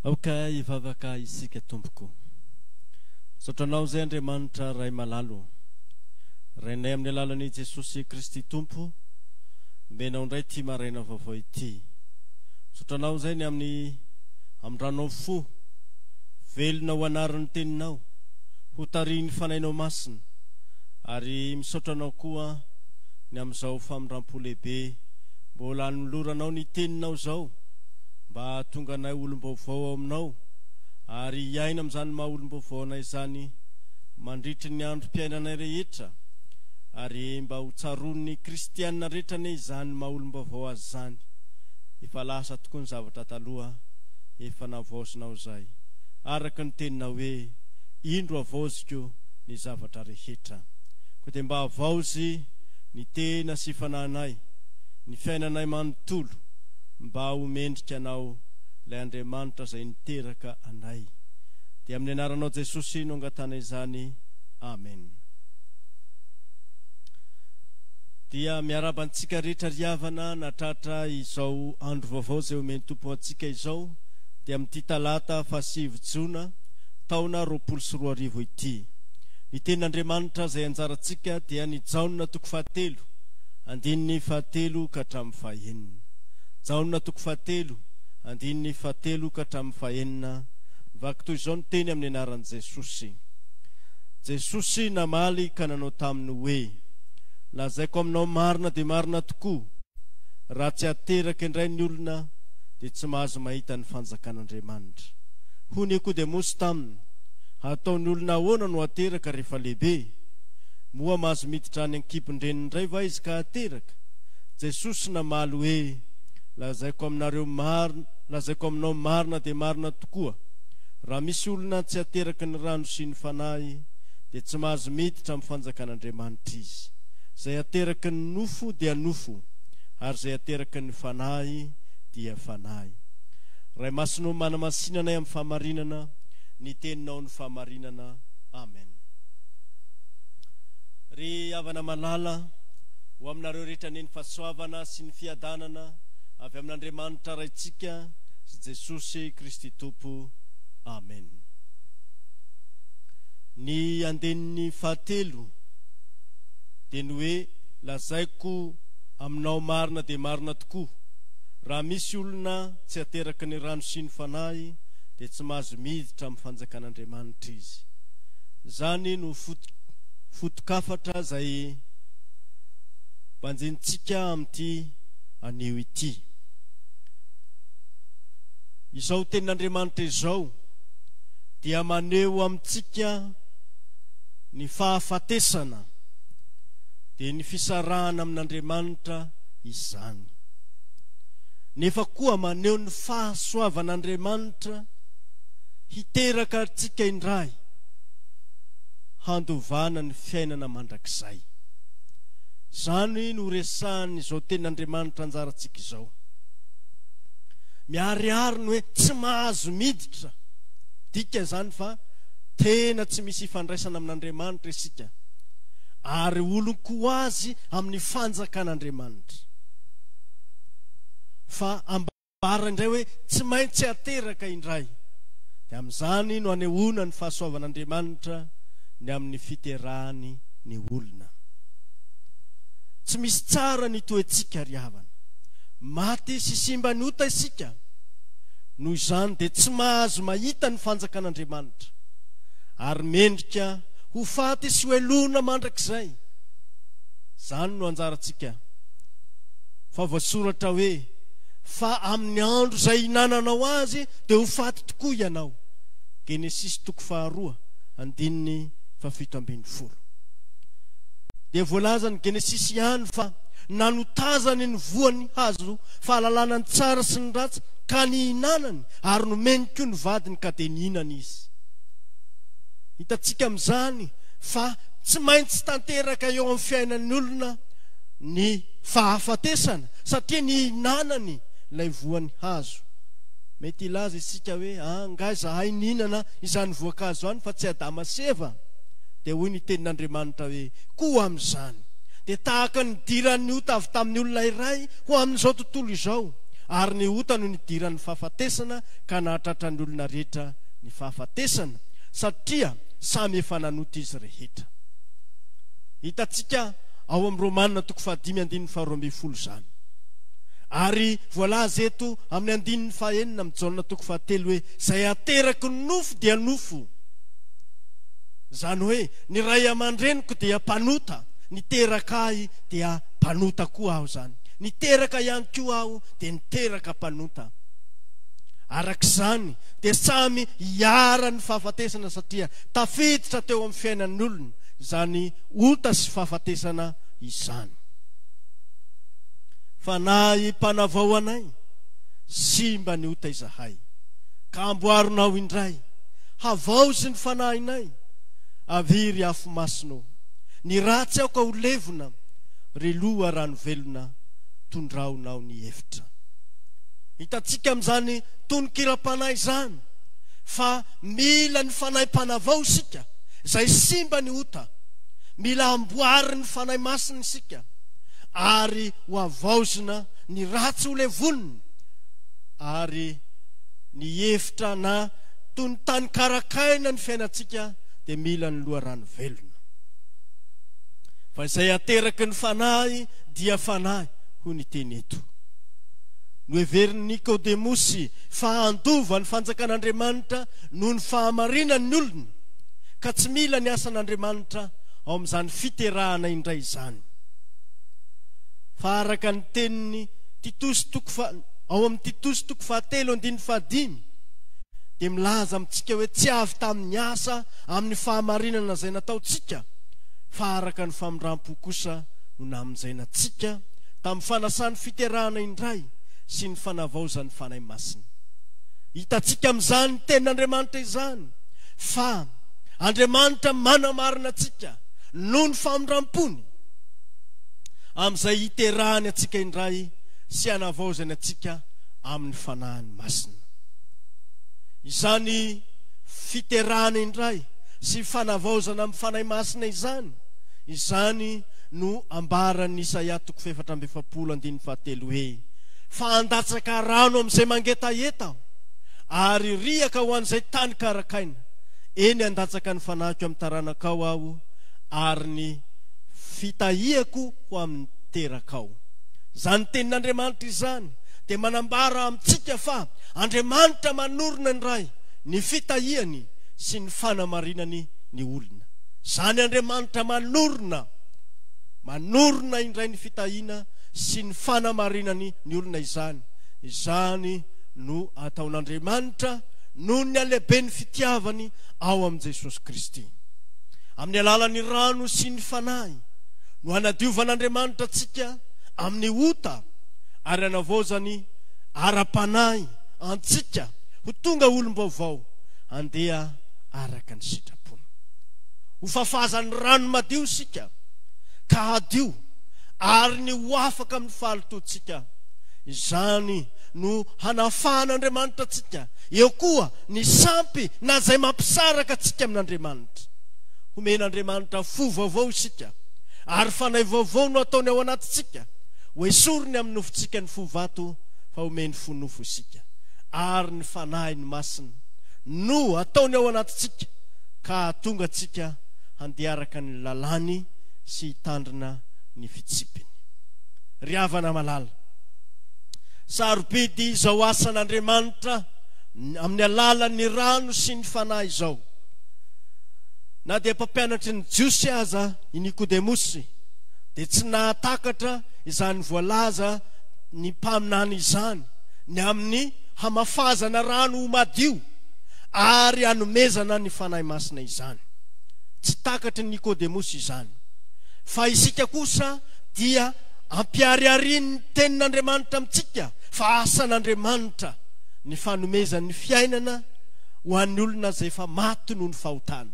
Aoka hivavaka isika tompoko. Misaotra anao izay Andriamanitra Ray malala o. Rainay amin'ny alalan'i Jesosy Kristy Tompo, nomenao indray ity maraina vaovao ity. Misaotra anao izay ny amin'ny hamindranao fo, velona ho anarin'ny teninao, ho tarihin'ny Fanahinao Masina. Ary misaotra anao koa ny amin'izao famindrampo lehibe mbola anoloranao ny teninao izao mba hahatonga anay olom-baovao ao aminao ary hiaina amin'izany maha olom-baovao anay izany mandritry ny androm-piainanay rehetra ary mba ho tsaroan'ny kristiana rehetra anie izany maha olom-baovao azy izany. Efa lasa tokoa ny zavatra taloha, efa navaozinao izay. Araka ny teninao hoe, Indro havaoziko ny zavatra rehetra. Koa dia mba havaozy ny tena sy fanahinay, ny fiainanay manontolo, mba ho mendrika Anao, ilay Andriamanitra izay niteraka anay. Dia amin'ny anaranao Jesosy no angatahana izany. Amen. Dia miarahaba antsika rehetra ry havana natratra izao andro vaovao izay omen'ny Tompo antsika izao, dia amin'ity talata fahasivy jona taona 2020 ity. Ny tenin'Andriamanitra izay anjarantsika dia ny Jaona toko fahatelo, andininy fahatelo ka hatramin'ny fahenina. Jaona toko fahatelo, andininy fahatelo ka hatramin'ny fahenina, mivaky toy izao ny teny amin'ny anaran'i Jesosy. Jesosy namaly ka nanao taminy hoe, Lazaiko aminao marina dia marina tokoa, raha tsy ateraka indray ny olona, dia tsy mahazo mahita ny fanjakan'Andriamanitra. Hoy Nikodemosy taminy, Hataon'ny olona ahoana no hateraka rehefa lehibe? Moa mahazo miditra any an-kibon-dreniny indray va izy ka hateraka? Jesosy namaly hoe, Lazaiko aminareo marina, lazaiko aminao marina dia marina tokoa, raha misy olona tsy ateraky ny rano sy ny Fanahy, dia tsy mahazo miditra amin'ny fanjakan'Andriamanitra izy. Izay ateraky ny nofo dia nofo, ary izay ateraky ny Fanahy dia fanahy. Ray Masina ô, manamasina anay amin'ny fahamarinana, ny Teninao no fahamarinana. Amen. Ry havana malala, ho aminareo rehetra anie ny fahasoavana sy ny fiadanana avy amin'Andriamanitra Raintsika sy Jesosy Kristy Tompo. Amen. Ny andininy fahatelo dia ny hoe lazaiko aminao marina dia marina tokoa, raha misy olona tsy ateraky ny rano sy ny Fanahy dia tsy mahazo miditra amin'ny fanjakan'Andriamanitra izy. Izany no foto-kafatra izay banjinintsika amin'ity anio ity. Izao tenin'Andriamanitra izao dia maneho amintsika ny fahafatesana, dia ny fisarahana amin'Andriamanitra izany. Nefa koa maneho ny fahasoavan'Andriamanitra hiteraka antsika indray handovana ny fiainana mandrakizay. Izany no resahan'izao tenin'Andriamanitra anjarantsika izao. Miharihary ny hoe tsy mahazo miditra. Dika izany fa tena tsy misy ifandraisana amin'Andriamanitra isika ary olon-ko azy amin'ny fanjakan'Andriamanitra. Fa Ambara indray hoe tsy maintsy ateraka indray. Dia amin'izany no anehoana ny fahasoavan'Andriamanitra ny amin'ny fiterahany ny olona. Tsy misy tsara ny toetsika ry havana. Maty sy simba ny ota isika. Noho izany dia tsy mahazo mahita ny fanjakan'Andriamanitra. Ary mendrika ho faty sy ho helohina mandrakizay. Izany no anjarantsika. Fa voasoratra hoe. Fa amin'ny andro izay hinananao azy dia ho faty tokoa ianao. Genesisy toko faharoa, andininy fahafito ambin'ny folo. Dia voalazan'ny Genesisy ihany fa nanotazany ny voan'ny hazo fahalalana ny tsara sy ny ratsy ka nihinanany ary nomeny koa ny vadiny ka dia nihinana izy. Hitantsika amin'izany fa tsy maintsy tanteraka eo amin'ny fiainan'ny olona ny fahafatesana satria nihinanany ilay voan'ny hazo. Mety hilaza isika hoe, Ah, angaha izahay nihinana izany voankazo izany fa tsy Adama sy Eva? Dia hoy ny Tenin'Andriamanitra hoe, Koa amin'izany, dia tahaka ny nidiran'ny ota avy tamin'ny olona iray ho amin'izao tontolo izao, Ary ny ota no nidiran'ny fahafatesana ka nahatratra ny olona rehetra ny fahafatesana, satria samy efa nanota izy rehetra. Hitantsika ao amin'ny Romana toko fahadimy andininy faharoambinifolo izany. Ary voalaza eto amin'ny andininy fahenina amin'ny Jaona toko fahatelo hoe izay ateraky ny nofo dia nofo. Izany hoe ny ray aman-dreniko dia mpanota, niteraka ahy dia mpanota koa aho izany. Niteraka ihany koa aho dia niteraka mpanota. Araka izany dia samy iharan'ny fahafatesana satria tafiditra teo amin'ny fiainan'ny olona izany ota sy fahafatesana izany. Fanahy mpanavao anay, simba ny ota izahay, ka amboarinao indray, havaozy ny fanahinay, avia ry afo masina ô, ny ratsy aoka ho levona, ry loharano velona, tondraonao ny efitra. Hitantsika amin'izany tononkiram-panahy izany fa mila ny Fanahy Mpanavao isika, izay simba ny ota. Mila amboarin'ny Fanahy Masina isika ary ho havaozina ny ratsy ho levonina ary ny efitra na toy ny tany karakaina ny fiainantsika dia mila ny loharano velona. Fa izay ateraky ny Fanahy dia Fanahy, hoy ny teny eto. Noheverin'i Nikodemosy fa handova ny fanjakan'Andriamanitra noho ny fahamarinany ny olona, ka tsy mila ny asan'Andriamanitra ao amin'izany fiterahana indray izany. Fa araka ny tenin'i Titosy toko faha, ao amin'ny Titosy toko fahatelo andininy fahadimy, dia milaza amintsika hoe tsy avy tamin'ny asa amin'ny fahamarinana izay nataontsika, fa araka ny famindram-po kosa no namonjena antsika tamin'ny fanasan'ny fiterahana indray sy ny fanavaozan'ny Fanahy Masina. Hitantsika amin'izany tenin'Andriamanitra izany fa Andriamanitra manamarina antsika noho ny famindram-pony amin'izay hiterahany antsika indray sy hanavaozany antsika amin'ny Fanahiny Masina. Izany fiterahana indray sy fanavaozana amin'ny Fanahy Masina izany, izany no ambaran'i Isaia toko faha-44 andininy fahatelo hoe, Fa handatsaka rano amin'izay mangetaheta Aho, ary riaka ho an'izay tany karakaina, eny handatsaka ny fanahiko amin'ny taranakao Aho, ary ny fitahiako ho amin'ny terakao. Izany tenin'Andriamanitra izany dia manambara amintsika fa Andriamanitra manorina ny Ray, ny fitahiany sy ny fanamarinany ny olona. Izany Andriamanitra manorina, manorina indray ny fitahiana sy ny fanamarinany ny olona izany. Izany no ataon'Andriamanitra noho ny halehiben'ny fitiavany ao amin'i Jesosy Kristy. Amin'ny alalan'ny rano sy ny Fanahy no hanadiovan'Andriamanitra antsika amin'ny ota ary hanavaozany ara-panahy antsika ho tonga olom-baovao handeha araka ny sitrapony. Ho fafazan'ny rano madio isika ka hadio ary ny ho afaka amin'ny fahalotoantsika. Izany no hanafahan'Andriamanitra antsika. Eo koa ny sampy na izay mampisaraka antsika amin'Andriamanitra. Homen'Andriamanitra fo vaovao isika ary fanahy vaovao no ataony ao anatintsika. Ho esoriny amin'ny nofontsika ny fo vato fa homeny fo nofo isika. Ary ny Fanahiny Masina no ataony ao anatintsika ka hahatonga antsika handeha araka ny lalàny sy hitandrina ny fitsipiny. Ry havana malala, sarobidy izao asan'Andriamanitra amin'ny alalan'ny rano sy ny Fanahy izao. Na dia mpampianatry ny Jiosy aza i Nikodemosy, dia tsy nahatakatra izany voalaza ny mpaminany izany ny amin'ny hamafazana rano ho madio ary hanomezana ny Fanahy Masina izany. Tsy takatry ny Nikodemosy izany. Fa isika kosa dia ampihariharian'ny Tenin'Andriamanitra amintsika fa asan'Andriamanitra ny fanomezany ny fiainana ho an'ny olona izay efa maty noho ny fahotana.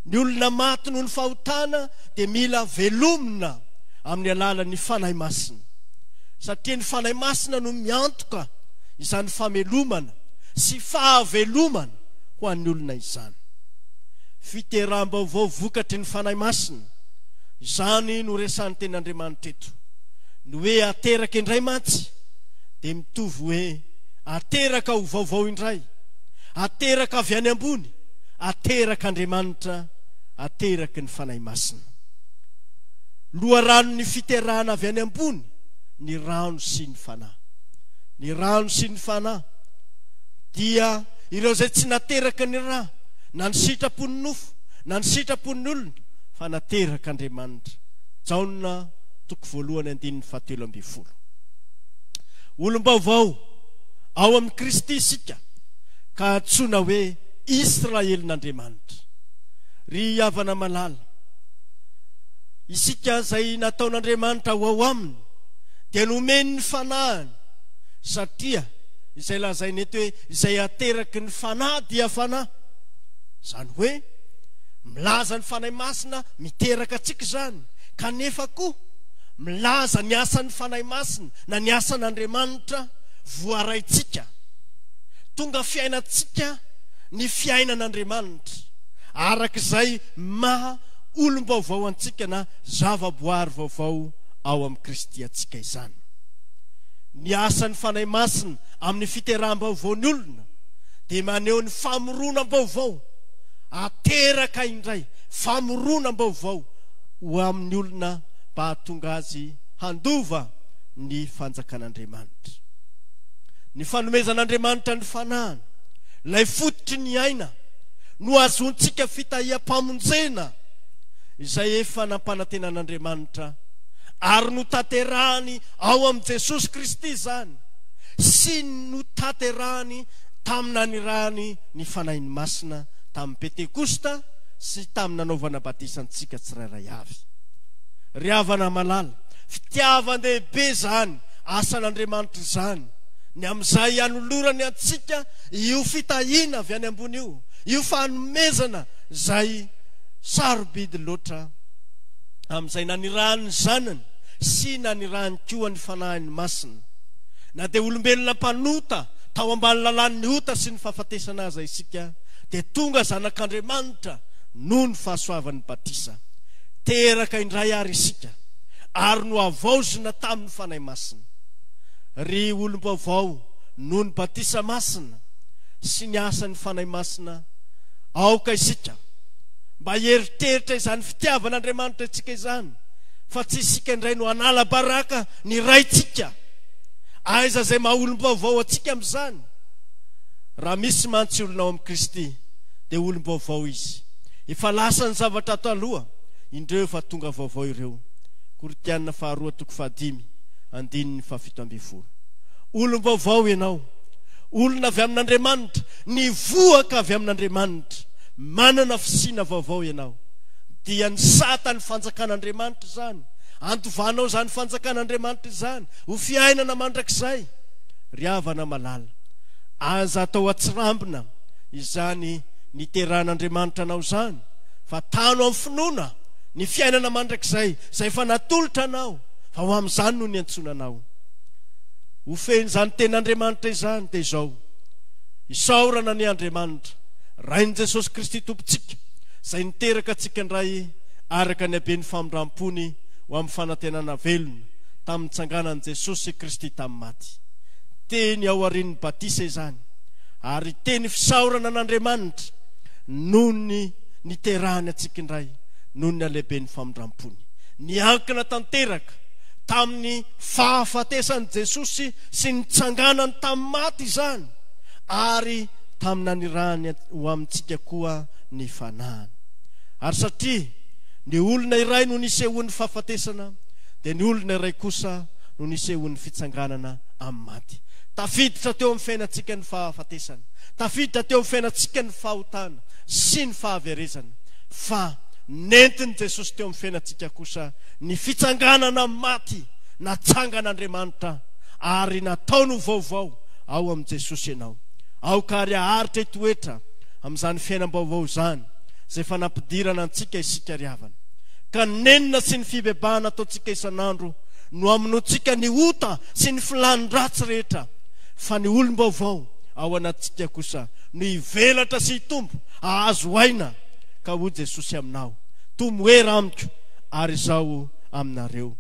Ny olona maty noho ny fahotana dia mila velomina amin'ny alalan'ny Fanahy Masina. Satria ny Fanahy Masina no miantoka izany famelomana sy fahavelomana ho an'ny olona izany. Fiteraham-baovao vokatry ny Fanahy Masina, izany no resahan'ny Tenin'Andriamanitra eto. Ny hoe ateraka indray mantsy. dia mitovy hoe ateraka ho vaovao indray, ateraka avy any ambony, aterak'Andriamanitra, ateraky ny Fanahy Masina. Loharanon'ny fiterahana avy any ambony ny rano sy ny Fanahy. Ny rano sy ny Fanahy dia ireo izay tsy nateraky ny ra, na ny sitrapon'ny nofo, na ny sitrapon'ny olona, fa naterak'Andriamanitra. Jaona toko voalohany andininy fahatelo ambin'ny folo. Olom-baovao ao amin'i Kristy isika ka antsoina hoe Israelin'Andriamanitra. Ry havana malala, isika izay nataon'Andriamanitra ho ao aminy dia nomeny ny Fanahiny, satria izay lazainy eto hoe izay ateraky ny Fanahy dia fanahy. Izany hoe milaza ny Fanahy Masina miteraka antsika izany, kanefa koa milaza ny asan'ny Fanahy Masina na ny asan'Andriamanitra voaraintsika. Tonga fiainantsika ny fiainan'Andriamanitra, araka izay maha olom-baovao antsika na zavaboary vaovao ao amin'i Kristy antsika izany. Ny asan'ny Fanahy Masina amin'ny fiteraham-baovao ny olona dia maneho ny famoronam-baovao, ateraka indray, famoronam-baovao ho amin'ny olona mba hahatonga azy handova ny fanjakan'Andriamanitra. Ny fanomezan'Andriamanitra ny Fanahiny, ilay fototry ny aina, no ahazoantsika fitahiam-pamonjena izay efa nampanantenan'Andriamanitra ary notanterahany ao amin'i Jesosy Kristy izany sy notanterahany tamin'ny nanirahany ny Fanahiny Masina tamin'ny Pentekosta sy tamin'ny nanaovana batisa antsika tsirairay avy. Ry havana malala, fitiavan-dehibe izany asan'Andriamanitra izany, ny amin'izay anolorany antsika io fitahiana avy any ambony io, io fanomezana izay sarobidy loatra amin'izay nanirahany ny Zanany sy nanirahany koa ny Fanahiny Masina. Na dia olombelona mpanota tao ambany lalàn'ny ota sy ny fahafatesana aza isika, dia tonga zanak'Andriamanitra noho ny fahasoavan'ny batisa. Teraka indray àry isika, ary nohavaozina tamin'ny Fanahy Masina. Ry olom-baovao, noho ny batisa masina sy ny asan'ny Fanahy Masina, aoka isika mba hieritreritra izany fitiavan'Andriamanitra antsika izany, fa tsy isika indray no hanala baraka ny Raintsika. Aiza izay maha olom-baovao antsika amin'izany? Raha misy mantsy olona ao amin'i Kristy, dia olom-baovao izy. Efa lasa ny zavatra taloha, indreo efa tonga vaovao ireo. Korintiana faharoa toko fahadimy, andininy fahafito ambin'ny folo. Olom-baovao ianao, olona avy amin'Andriamanitra, nivoaka avy amin'Andriamanitra, manana fisiana vaovao ianao. Dia ny satan'ny fanjakan'Andriamanitra izany. Andovanao izany fanjakan'Andriamanitra izany ho fiainana mandrakizay. Ry havana malala, aza atao atsirambina izany niterahan'Andriamanitra anao izany, fa tano amin'ny finoana ny fiainana mandrakizay izay efa natolotra anao, fa ho amin'izany no niantsoana anao. Ho fehin'izany tenin'Andriamanitra izany dia izao, Isaorana anie Andriamanitra, Rain'i Jesosy Kristy Tompontsika, izay niteraka antsika indray araka ny haben'ny famindram-pony ho amin'ny fanantenana velona, tamin'ny nitsanganan'i Jesosy Kristy tamin'ny maty. Teny ao aorian'ny batisa izany, ary teny fisaorana an'Andriamanitra noho ny niterahany antsika indray noho ny halehiben'ny famindram-pony. Niankina tanteraka tamin'ny fahafatesan'i Jesosy sy ny nitsanganany tamin'ny maty izany, ary tamin'ny nanirahany ho amintsika koa ny Fanahiny. Ary satria ny olona iray no nisehoan'ny fahafatesana, dia ny olona iray kosa no nisehoan'ny fitsanganana amin'ny maty. Tafiditra teo amin'ny fiainantsika ny fahafatesana, tafiditra teo amin'ny fiainantsika ny fahotana sy ny fahaverezana, fa nentin'i Jesosy teo amin'ny fiainantsika kosa ny fitsanganana amin'ny maty, natsangan'Andriamanitra ary nataony ho vaovao ao amin'i Jesosy ianao. Aoka àry haharitra hitoetra amin'izany fiainam-baovao izany izay efa nampidirana antsika isika ry havana. Ka ny nenina sy ny fibebahana ataontsika isan'andro no hamonoantsika ny ota sy ny filàny ratsy rehetra, fa ny olom-baovao ao anatintsika kosa no hivelatra sy hitombo, hahazo aina, ka hoy Jesosy aminao, Tomoera amiko, ary Izaho aminareo.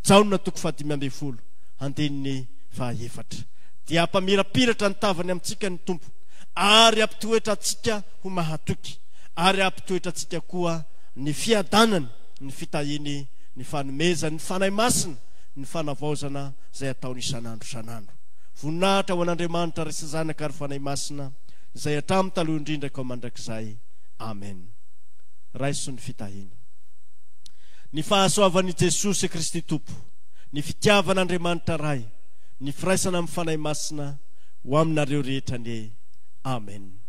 Jaona toko fahadimy ambin'ny folo, andininy. fahaefatra. Dia hampamirapiratra ny tavany amintsika ny Tompo, ary hampitoetra antsika ho mahatoky, ary hampitoetra antsika koa ny fiadanany, ny fitahiany, ny fanomezany, ny Fanahy Masina, ny fanavaozana izay ataony isan'andro isan'andro. Voninahitra ho an'Andriamanitra Ray sy Zanaka ary Fanahy Masina, izay hatramin'ny taloha indrindra ka ho mandrakizay. Amen. Raiso ny fitahiana. Ny fahasoavan'i Jesosy Kristy Tompo, ny fitiavan'Andriamanitra Ray, ny firaisana amin'ny Fanahy Masina ho aminareo rehetra anie. Amen.